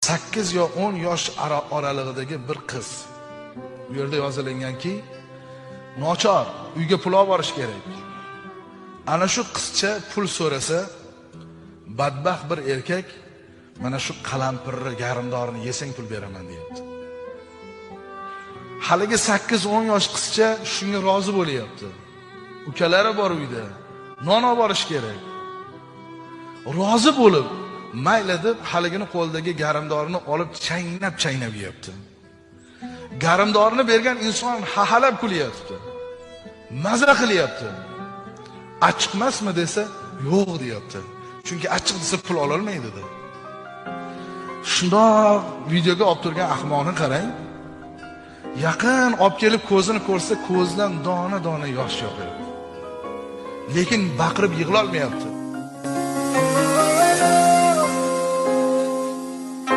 8 yo 10 yosh oralig'idagi bir qiz. U yerda yozilinganki, nochor, uyga pul olib borish kerak. Ana shu qizcha pul so'rasa, badbaxt bir erkak mana shu qalampirni garmdorini yesang pul beraman deyapti. Haligi 8-10 yosh qizcha shunga rozi bo'lyapti. Ukalari bor uyda, non olib borish kerak. Rozi bo'lib, mayli deb haligini qo'lidagi garmdorini olib chaynab-chaynab yeyapti. Garmdorini bergan inson hahalab kulyapti. Maza qilyapti. Achchiq emasmi desa, yo'q deyapti. Chunki achchiq desa pul ololmaydi dedi. Shundoq videoga olib turgan ahmoqni qarang. Yaqin olib kelib ko'zini ko'rsa, ko'zidan dona-dona yosh yoqyapti. Lekin baqirib yig'lolmayapti.